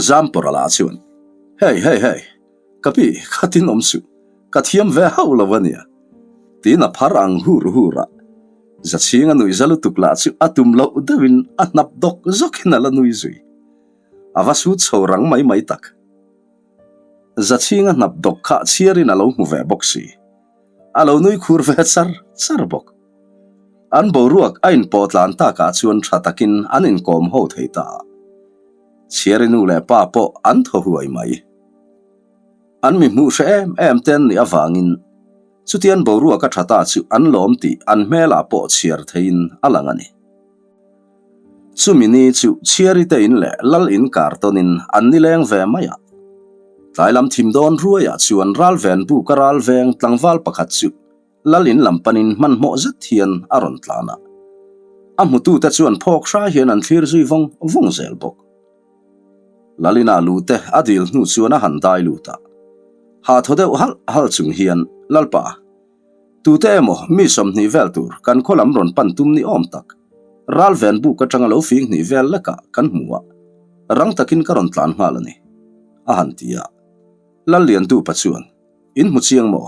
Zampawra lah chuan, Hei, hei, hei, ka pi, khatin awm suh, ka thiam ve hauh lo a nia. Tiin a phar ang hur hur a. Zachhinga nuih za lutuk lah chu a tum loh deuhin a hnap dawk zawkin a la nui zui. A va sut chho rang mai mai tak. Zachhinga hnap dawk kha chhiarin a lo hmu ve bawk si. A lo nui khur ve char char bawk. An boruak a inpawh tlan takah chuan tha takin an inkawm ho thei ta a. Chhiari nu leh pa pawh an thaw huai mai. An mi hmuh hre em em te an nih avangin chutian boruak a tha ta chu an lawm tih an hmelah pawh chhiar theiin a lang a ni. Chumi ni chu Chhiari te in leh Lal in kar tawnin an nileng ve mai a. Tlai lam thim dawn ruaiah chuan Ralven buka ralveng tlangval pakhat chu Lal in lam panin hmanhmawh zet hian a rawn tlan a. A hmutute chuan phawk hrai hian an thlir zui vawng vawng zel bawk. Lal inah lute a dil hnu chuan a han dai lut a. Hah thaw deuh halh halh chung hian Lalpa, Tute emaw mi 20 vel tur kan khaw lam rawn pan tum ni awm tak, ral ven buk atanga lo fing hnih vel lekah kan hmu a, rang takin ka rawn tlan nghal a ni, a han ti a. Lalliandupa chuan, In hmu chiang maw?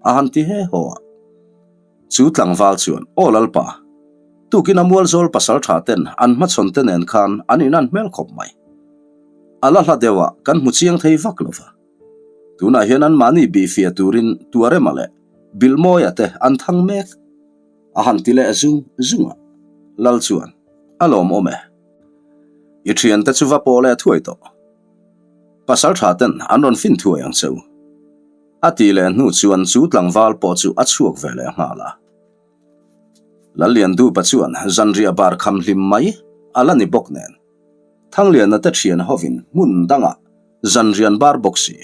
a han ti he haw a. Chu tlangval chuan, Aw Lalpa, tukin a mualzawl pasal tha ten an hmachhawn te nen khan an inan hmel khawp mai. A la hla deuh a, kan hmu chiang thei vak lo va. Tunah hian anmahni bihfiah turin Tuarema leh Bilhmawia te an thang mek. A han ti leh zung zung a, Lal chuan, A lawmawm e. I thiante chu va pawh leh thuai tawh. Pasal tha ten an rawn fin thuai ang che u. A ti leh hnu chuan chu tlangval pawh chu a chhuak ve leh nghal a. Lalliandupa chuan zanriah bar kham hlim mai a la ni bawk nen. Thangliana te thian hovin hmun dangah zanrian bar bawk si.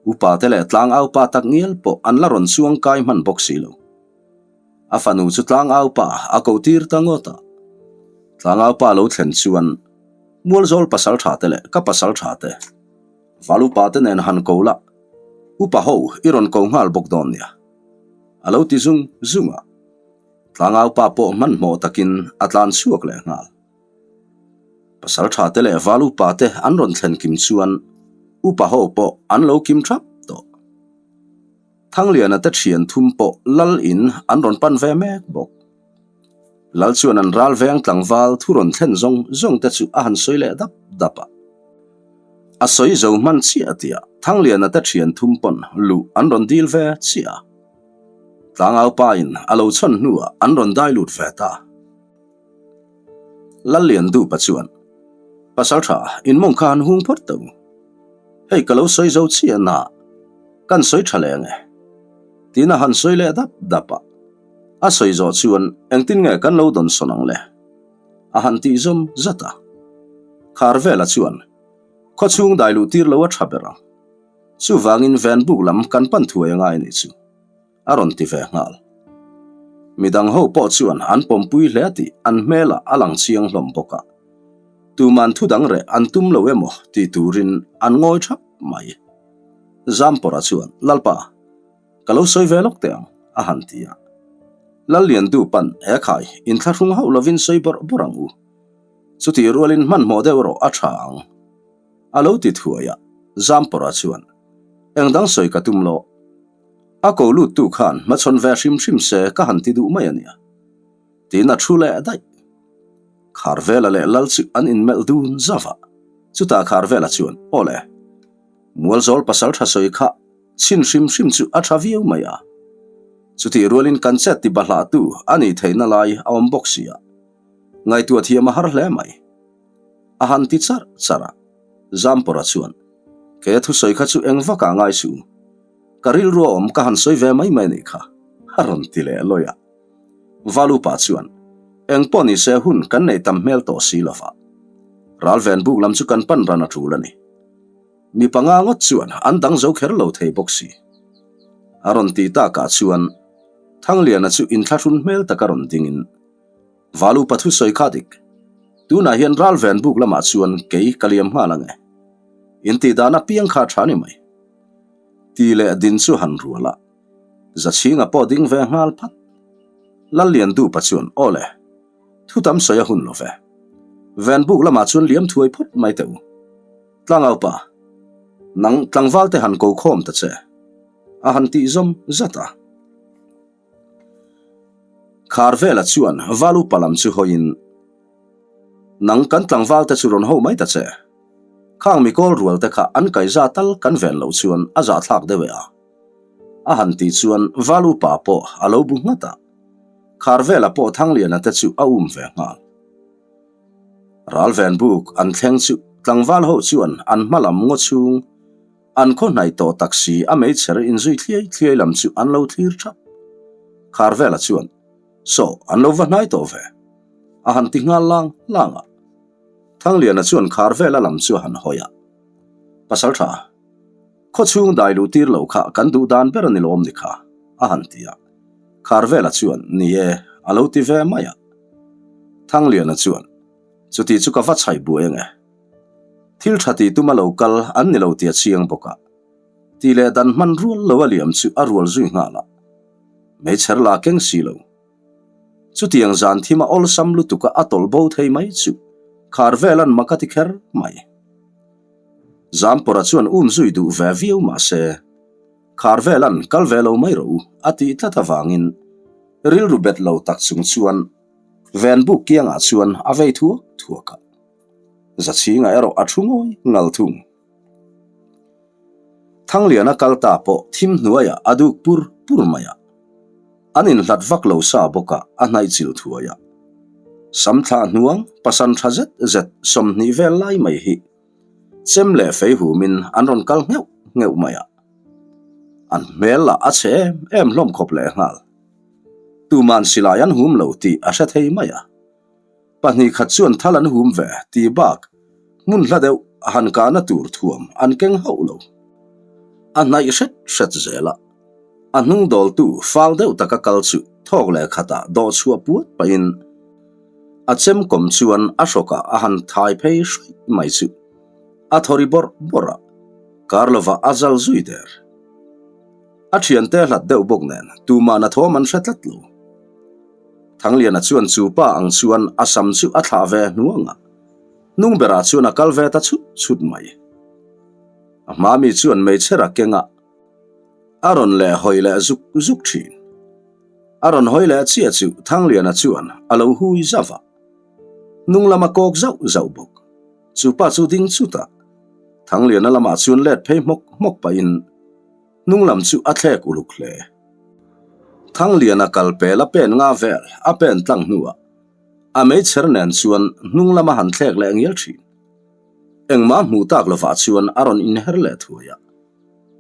Upa te leh tlangaupa tak ngial pawh an la rawn chuang kai hman bawk si lo. A fanu chu tlangaupa a ko tir ta ngawt a. Tlangaupa lo thlen chuan Mualzawl pasal tha te leh ka pasal tha te, Val upa te nen han ko la, upa ho i rawn ko nghal bawk dawn nia. A lo ti zung zung a. Tlangaupa pawh hmanhmawh takin a tlan chhuak leh nghal. Pasal tha te leh val upa te an rawn thlen kim chuan upa ho pawh an lo kim thap tawh. Thangliana te thian thum pawh lal in an rawn pan ve mek bawk. Lal chuan an ral veng tlangval thu rawn thlen zawng zawng te chu a han sawi leh dap dap a. A sawi zo hman chiah tia Thangliana te thian thum pawn luh an rawn dil ve chiah a. Tlangau pa in a lo chhawn hnuah an rawn dai lut ve ta. Lallian Dupa chuan, Pasal tha, in mawng kha han hung phawt tawh u. Hei ka lo sawi zo chiah na, kan sawi tha leh ange. Tiin a han sawi leh dap dap a. A sawi zawh chuan engtin nge kan lo dawn sawn ang le? A han tih zawm zat a. Khar vela chuan, Khawchhung dai luh tir lo a tha ber ang. Chuvangin venbuk lam kan pan thuai angai anih chu. A rawn ti ve nghal. Midang ho pawh chuan an pawmpui hle tih an hmelah a lang chiang hlawm bawk a. Tuman thu dang reh an tum lo emaw ti turin an ngawi thap mai. Zampawrha chuan, Lalpa, ka lo sawi ve lawk teh ang, a han ti a. Lalliandu pan, He khai, inthlahrung hauh lovin sawi bawrh bawrh ang u. Chutih rualin hmanhmawh deuh erawh a tha ang. A lo ti thuai a. Zampawrha chuan, Eng dang sawi ka tum lo. A ko luttu khan hmachhawn ve hrim hrim se ka han ti duh mai a nia. Tiin a thu leh daih. Kharvela leh Lal chu an inmelh dun zauh a. Chutah Kharvela chuan, Aw le, Mualzawl pasal tha sawi kha chhin hrim hrim chu a tha viau mai a. Chutih rualin kan chet ti bahlahtu a nih theihna lai a awm bawk si a. Ngaihtuah thiam a har hle mai. A han ti charh charh a. Zampawrha chuan, Kei a thusawi kha chu eng vakah ngai suh. Ka rilru a awm ka han sawi ve mai mai anih kha, a rawn ti leh lawi a. Valupa chuan, Eng pawh ni se hun kan neih tam hmel tawh si lova. Ralven buk lam chu kan pan ran a tul a ni. Mi panga ngawt chuan an dang zo kher lo thei bawk si. A rawn ti takah chuan Thangliana chu inthlahrun hmel taka rawn dingin, Valupa thusawi kha dik. Tunah hian ralven buk lamah chuan kei ka liam nghal ang e. Intih dan apiang kha a tha ni mai. Ti leh din chu han rual a, Zachhinga pawh ding ve nghal phat. Lalliandupa chuan, Aw le, thu tam sawi a hun lo ve. Venbuk lamah chuan liam thuai phawt mai teh u. Tlangaupa, nang tlangval te han ko khawm ta che, a han tih zawm zat a. Kharvela chuan Valupa lam chu hawiin, Nang kan tlangval te chu rawn ho mai ta che. Khang mi kawl rual te kha an kaiza tal kan ven loh chuan a zahthlak deuh e a. A han tih chuan Valupa pawh a lo bu nghat a. Kharvela pawh Thangliana te chu a um ve nghal. Ralvenbuk an thleng chu tlangval ho chuan an hma lam ngaw chhung An khaw hnaih tawh tak si a meichher inzui thliai thliai lam chu an lo thlir thap. Kharvela chuan, Saw, an lo va hnai tawh ve. A han ti nghal lang lang a. Thangliana chuan Kharvela lam chu a han hawi a. Pasal tha, khaw chhung dai luh tir lo kha kan duh dan ber a ni lawm ni kha, a han ti a. Kharvela chuan, Ni e, a lo ti ve mai a. Thangliana chuan, Chuti chu ka va chhaih buai ange. Thil tha tih tuma lo kal an ni lo tih a chiang bawk a. Tih leh dan hman rual lo a liam chu a rual zui nghal a. Meichher la keng si lo. Chutiang zan thim a awlsam lutuk a a tawlh bo thei mai chu khar vel an mak a ti kher mai. Zampawrha chuan um zui duh ve viau mah se, khar vel an kal ve lo mai rawh u a tih tlat avangin rilru bet lo tak chung chuan Venbuk kiangah chuan a vei thuak thuak a. Zachhinga erawh a thu ngawi ngal thung. Thangliana kal ta pawh thim hnuaiah a duk pur pur mai a. An inhlat vak lo sa bawk a, a hnaih chilh thuai a. Sam thlah hnuang pasan tha zet zet 20 vel lai mai hi chem leh fei humin an rawn kal ngheuh ngheuh mai a. An hmel lah a chhe em em hlawm khawp lehnghal. Tuman silai an hum lo tih a hre thei mai a. 2 khat chuan thal an hum ve tih bak hmun hla deuh a han kahna tur thuam an keng hauh lo. A hnaih hret hret zel a, a hnung dawltu fal deuh taka kal chu thawk leh khatah dawh chhuah puat pahin a chem kawm chuan a hrawkah a han thai phei hraih mai chu a thaw ri bawrh bawrh a, kar lovah a zal zui der. A thiante hlat deuh bawk nen tuman a thawm an hre tlat lo. Thangliana chuan chu pa ang chuan a sam chu a thlah ve hnuang a, hnung berah chuan a kal ve ta chhut chhut mai. A hma mi chuan meichher a keng a, a rawn leh hawi leh zuk zuk thin. A rawn hawi leh chiah chu Thangliana chuan a lo hui zauh a, hnung lam a kawk zauh zauh bawk. Chu pa chu ding chut a, Thangliana lamah chuan let phei hmawk hmawk pahin hnung lam chu a thlek uluk hle. Thangliana kal pel a pen nga vel a pen tlang hnuah a meichher nen chuan hnung lam a han thlek leh ngial thin. Engmah hmuh tak lovah chuan a rawn inher leh thuai a.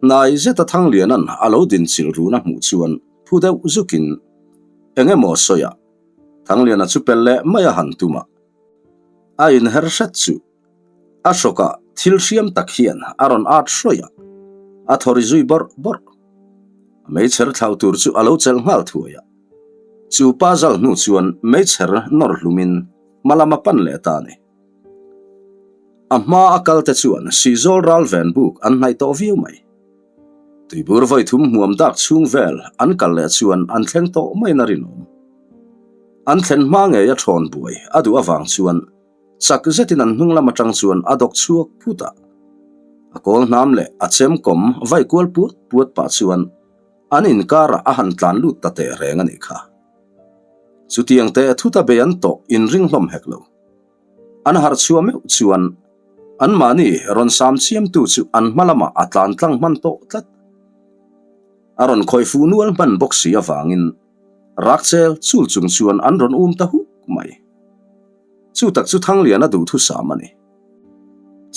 Hnai zeta Thangliana'n a lo din chilh run a hmuh chuan phu deuh zukin eng emaw sawi a, Thangliana chu pel leh mai a han tum a. A inher hret chu a hrawkah thil hriam tak hian a rawn at hrawih a, a thaw ri zui bawrh bawrh. A meichher thlau tur chu a lo chelh nghal thuai a. Chu pa zal hnu chuan meichher nawr hlumin hma lam a pan leh ta a ni. A hma a kal te chuan Sihzawl ral ven buk an hnaih tawh viau mai. Tuibur vawi thum hmuam dak chhung vel an kal leh chuan an thleng tawh maiin a rinawm. An thlen hma ngei a thawn buai a duh avang chuan chak zetin an hnung lam atang chuan a dawk chhuak phut a. A kawl hnam leh a chem kawm vai kual puat puat pah chuan an inkarah a han tlan lut ta teh reng a nih kha. Chutiang teh thuta bei an tawh inring hlawm hek lo. An harh chhuah meuh chuan anmahni rawn sam chiamtu chu an hma lamah a tlan tlang hman tawh tlat. A rawn khawih fuh nual hman bawk si avangin rak chel chul chung chuan an rawn um ta huk mai. Chu tak chu Thangliana duhthusam a ni.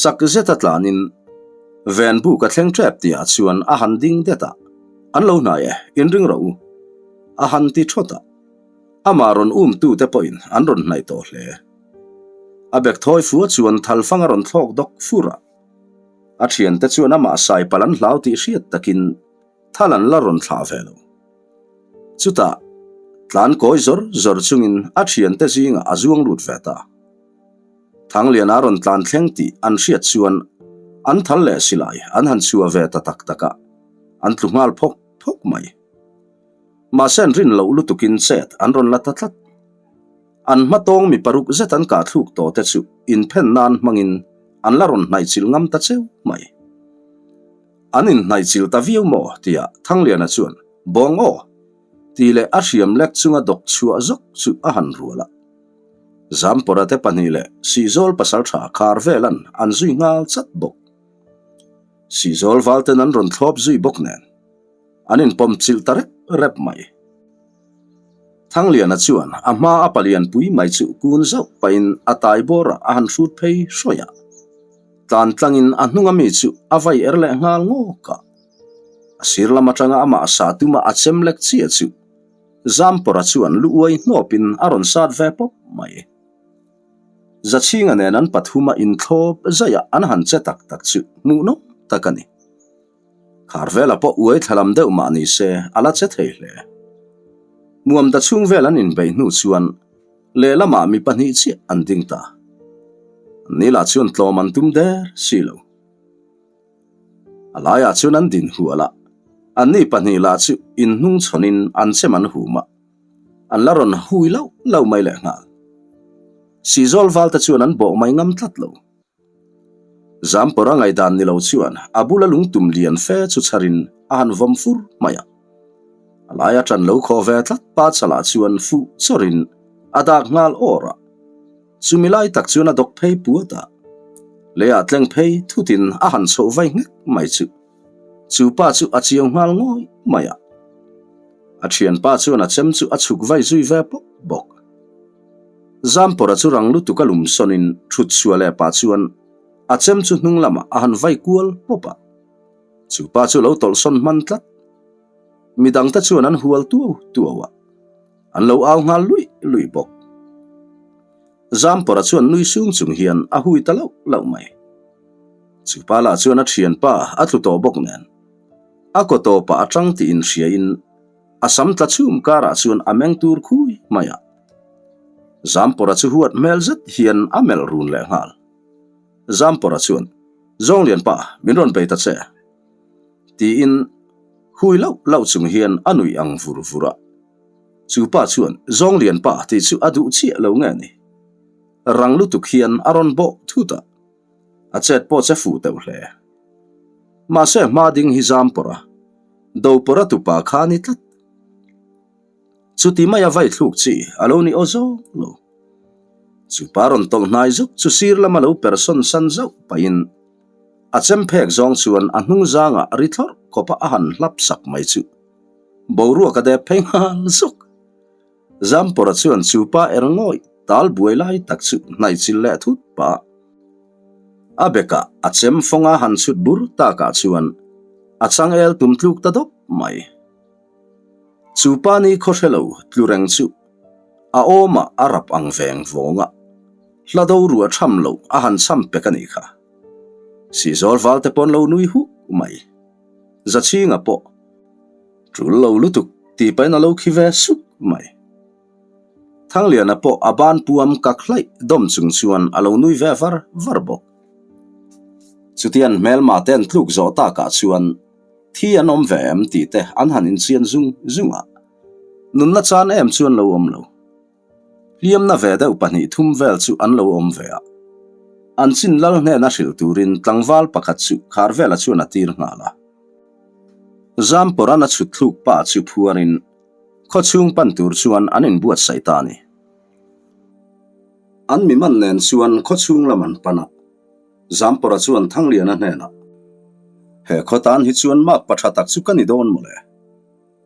Chak zeta tlanin ven buk a thleng tep tihah chuan a han ding det a, An lo hnai e, inring rawh u, a han ti thawt a. Amah rawn umtute pawhin an rawn hnaih tawh hle. A bek thawi fua chuan thalfang a rawn thlawk dawk fur a. A thiante chuan amah saipalh an hlau tih hriat takin thal an la rawn thlah ve lo. Chutah, tlan kawi zawr zawr chungin a thiante zingah a zuang lut ve ta. Thangliana rawn tlan thleng tih an hriat chuan an thal leh silai an han chhuah ve ta tak tak a, an tlu nghal phawk phawk mai. Mahse an rin loh lutukin chet an rawn la ta tlat. An hmatawng mi paruk zet an kah thluk tawh te chu inphen nan hmangin an la rawn hnaihchilh ngam ta cheu mai. An inhnaihchilh ta viau maw? tia Thangliana chuan Bawng aw! tih leh a hriam lek chunga dawk chhuah zawk chu a han rual a. Zampawra te pahnih leh Sihzawl pasaltha khar velan an zui nghal chat bawk. Sihzawl valten an rawn thlawp zui bawk nen. An inpawm chilh ta rep rep mai. Thangliana chuan a hma a palian pui mai chu kun zauh pahin a tai bawrah a han hrut phei hrawih a. Tlan tlangin a hnunga mi chu a vai er leh nghal ngawk a. A sir lam atanga amah sah tuma a chem lek chiah chu Zampawra chuan lu uai hnawpin a rawn sat ve pawp mai. Zachhinga nen an pathuma inthlawp zaih a an han che tak tak chu hmuhnawm tak a ni. Khar vela pawh uai thla lam deuh mah ni se a la che thei hle. Muam ta chhung vel an inbeih hnu chuan lehlamah mi pahnih chiah an ding ta. Anni lah chuan tlawm an tum der si lo. A laiah chuan an din hual a, anni pahnih lah chu inhnung chhawnin an chem an hum a, an la rawn hui lauh lauh mai lehnghal. Sihzawl valte chuan an bawh mai ngam tlat lo. Zampawr a ngaihdan ni lo chuan a bula lungtum lian fe chu chharin a han vawm fur mai a. A laia ṭan lo khaw ve tlat pa chalah chuan fuh chawrin a dak nghal awr a. Chumi lai tak chuan a dawk phei puat a. Leiah tleng phei thutin a han chhoh vai nghek mai chu. Chu pa chu a chiau nghal ngawih mai a. A ṭhianpa chuan a chem chu a chhuk vai zui ve pawp bawk. Zampawra chu rang lutuk a lum sawnin thut chhuah leh pah chuan a chem chu hnung lamah a han vai kual pawp a. Chu pa chu lo tawlh sawn hman tlat. Midangte chuan an hual tuau tuau a, an lo au nghal luih luih bawk. Zampawra chuan nui sung chung hian a hui ta lauh lauh mai. Chu pa lah chuan a thianpa a tlu tawh bawk nen a kaw tawpah a tang tih inhriain A sam tla chhum karah chuan a meng tur khui mai a. Zampawra chu huat hmel zet hian a melh run leh nghal. Zampawra chuan, Zawnglianpa, min rawn bei ta che. Tiin hui lauh lauh chung hian a nuih ang vur vur a. Chu pa chuan, Zawnglianpa tih chu a duh chiah lo nge ni? Rang lutuk hian a rawn bawh thut a. A chet pawh che fuh teuh hle. Mahse hma ding hi Zampawra. Dopawra tupa kha a ni tlat. Chuti maia vai thluk chi a lo ni aw zawng lo. Chu pa rawn tawlh hnai zuk chu sir lama lo per sawn san zauh pahin a chem phek zawng chuan a hnung zangah ri thlawrh khawpa a han hlap sak mai chu boruak a dep phei nghal zuk. Zampawra chuan chu pa er ngawih tal buai lai tak chu hnaih chil leh thut pah. A bekah a chem fawnga han chhut bur takah chuan a changel tum tluk ta dawp mai. Chu pa ni khaw hre lo tlu reng chu a awmah a rap ang veng vawng a, hla do ruah tham loh a han cham pek a nih kha. Sihzawl val te pawn lo nui huk mai. Zachhinga pawh tul lo lutuk tih pahin a lo khi ve suk mai. Thangliana pawh a ban puam kak hlaih dawm chung chuan a lo nui ve var var bawk. Chutian hmelma te an tluk zawh takah chuan thi an awm ve em tih te an han inchian zung zung a, nunna chan em chu an lo awm lo. Hliamna ve deuh pahnih thum vel chu an lo awm ve a. An chin lal hnena hrilh turin tlangval pakhat chu Kharvela chuan a tir nghal a. Zampawran a chhut thluk pa chu phuarin khaw chhung pan tur chuan an inbuatsaih ta a ni. An mi man nen chuan khaw chhung lam an pan a. Zampawra chuan Thangliana hnenah, He khaw tan hi chuan mak pa tha tak chu ka ni dawn mawle.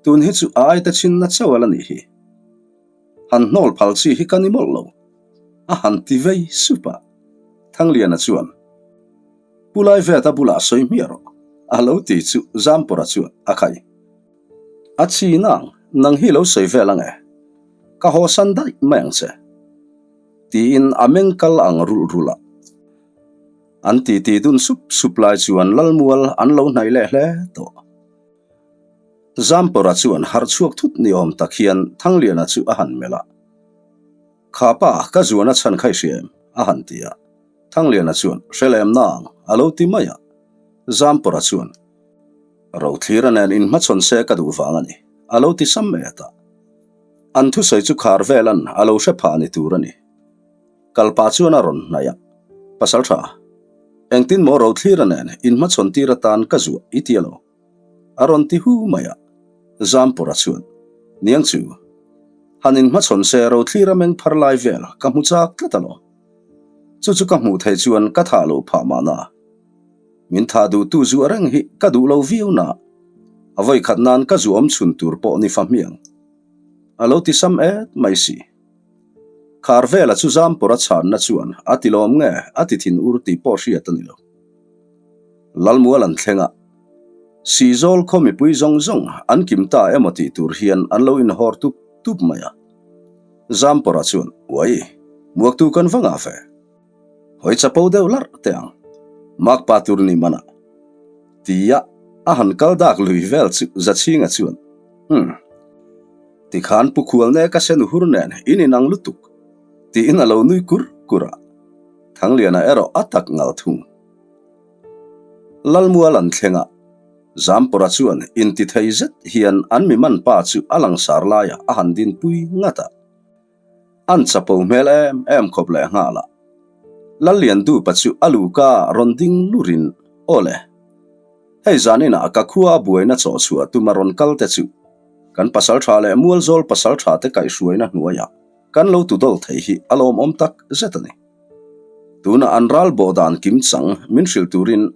Tun hi chu a aite chhinna chauh a la nih hi. Han hnawl phal chi hi ka ni mawlh lo. A han ti vei sup a. Thangliana chuan, Pu Laiveta bulah sawi hmiah rawh, a lo ti chu Zampawra chuan a khai. A chi nang, nang hi lo sawi vel ang e. Ka haw san daih mai ang che. Tiin a meng kal ang rulh rulh a. An titi dun sup sup lai chuan Lalmual an lo hnaih leh hle tawh. Zampawra chuan harh chhuak thut ni awm tak hian Thangliana chu a han melh a. Kha pa, ka zuan a chhan kha i hria em? a han ti a. Thangliana chuan, Hre lem nang, a lo ti mai a. Zampawra chuan, Rothlira nen inhmachhawn se ka duh vang a ni, a lo ti sam et a. An thusawi chu khar velan a lo hre phah ni tur a ni. Kalpa chuan a rawn hnaih a, Pasal tha, engtin maw Rothlira nen inhmachhawn tir atan ka zuah i ti alo? A rawn ti hu mai a. Zampawra chuan, Niang chu, han inhmachhawn se Rothlira meng phar lai vel ka hmu chak tlat alo. Chu chu ka hmuh theih chuan ka thah loh phah mahna. Min thah duhtu zuah reng hi ka duh lo viau na. A vawi khat nan ka zuah awm chhun tur pawh ni fa hmiang. A lo ti sam et mai si. Khar vela chu Zampawra chhanna chuan a ti lawm nge a ti thin ur tih pawh hriat a ni lo. Lalmual an thleng a, Sihzawl khaw mipui zawng zawng an kim ta emaw tih tur hian an lo inhawr tup tup mai a. Zampawra chuan, Uai, muaktu kan va ngah ve. Hawi chapo deuh larh teh ang, makpa tur ni manah. Tia a han kal dak lui vel chu Zachhinga chuan, Umm, tikhan Pu Khualne ka sen hur nen in inang lutuk, tiin a lo nui kur kur a. Thangliana erawh a tak ngal thung. Lalmual an thleng a, Zampawra chuan intithei zet hian an mi man pa chu a langsar laiah a han dinpui ngat a. An chapo hmel em em khawp leh nghal a. Lalliandupa chu a luka rawn ding lurin, Aw le, hei zaninah ka khua a buaina chawh chhuah tuma rawn kal te chu kan pasaltha leh Mualzawl pasaltha te kaihhruaina hnuaiah kan lo tudawl thei hi a lawmawm tak zet a ni. Tunah an ral bawh dan kim chang min hrilh turin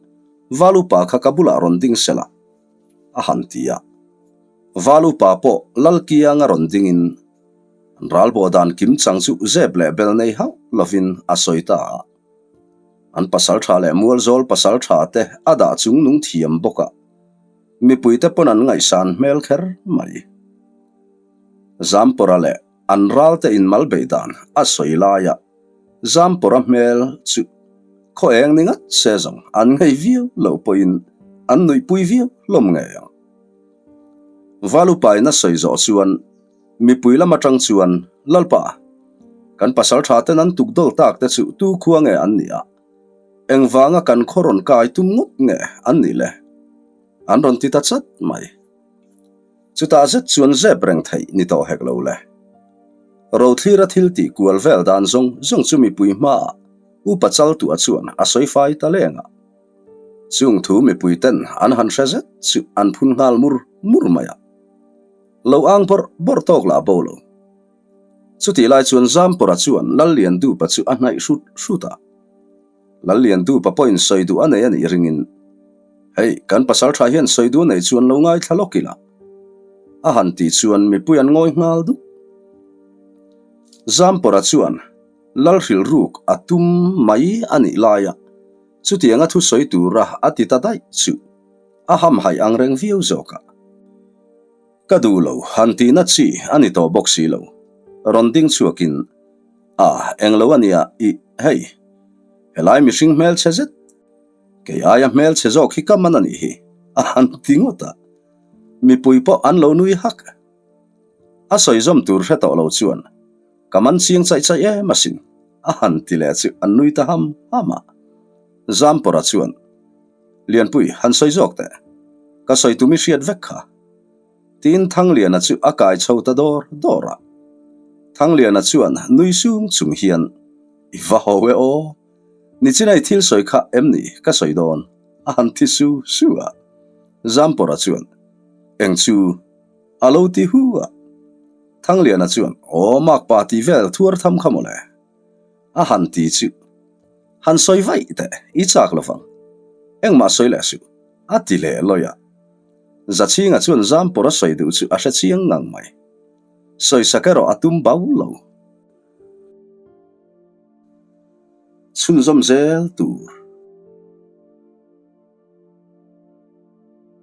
Valupa kha ka bulah rawn ding sela, a han ti a. Valupa pawh Lalkianga rawn dingin, An ralbawh dan kim chang chu zep leh bel nei hauh lovin a sawi ta a. An pasaltha leh mualzawl pasaltha te a dah chung nung thiam bawk a, mipuite pawn an ngaihsan hmel kher mai. Zampawra leh an ralte inmal beih dan a sawi laia Zampawra hmel chu khaw eng ni ngat se zawng an ngei viau loh pawhin an nuihpui viau hlawm ngei ang. Valupain a sawi zawh chuan Mipui lam atang chuan, Lalpa, kan pasal tha ten an tuk dawl tak te chu tu khua nge an nih a? Engvanga kan khaw rawn kai tum ngawt nge an nih le? An rawn ti ta chat mai. Chutah zet chuan zep reng theih ni tawh hek lo le. Rothlira thil tih kual vel dan zawng zawng chu mipui hmaah Upa Chaltua chuan a sawi fai ta leng a. Chung thu mipui ten an han hre zet chu an phun nghal mur mur mai a. Lo ang bawrh bawrh tawk lah bo lo. Chutih lai chuan Zampawra chuan Lalliandupa chu a hnaih hrut hrut a. Lalliandupa pawhin sawi duh a nei a nih ringin, Hei, kan pasaltha hian sawi duh a nei chuan lo ngaithla lawk ila. A han tih chuan mipui an ngawi nghal dup. Zampawra chuan Lalhrilhruk a tum mai a nih laia chutianga thusawi tura a ti ta daih chu a hamhaih ang reng viau zawk a. Ka duh lo, han tihna chi a ni tawh bawk si lo. Rawn ding chhuakin, A, englo a nia, ih, hei, helai mihring hmelchhe zet, kei aia hmelchhe zawk hi ka man a nih hi, a han ti ngawt a. Mipui pawh an lo nui hak. A sawi zawm tur hre tawh lo chuan, Ka man chiang chaih chaih em asin, a han ti leh chu an nui ta ham ham a. Zampawra chuan, Lianpui, han sawi zawk teh. Ka sawi tum i hriat vek kha. Tiin Thangliana chu a kai chho ta dawr dawr a. Thangliana chuan nui sung chung hian, I va ho e aw. Nichinai thil sawi kha em ni ka sawi dawn? a han ti su su a. Zampawra chuan, Eng chu? a lo ti hu a. Thangliana chuan, Aw, makpa tih vel thuar tham kha mawle. A han ti chu. Han sawi vaih teh, i chak lo vang. Engmah sawi leh suh, a ti leh lawi a. Zachhinga chuan Zampawr a sawi duh chu a hre chiang ngang mai. Sawisak erawh a tum bau lo. Chhunzawm zel tur.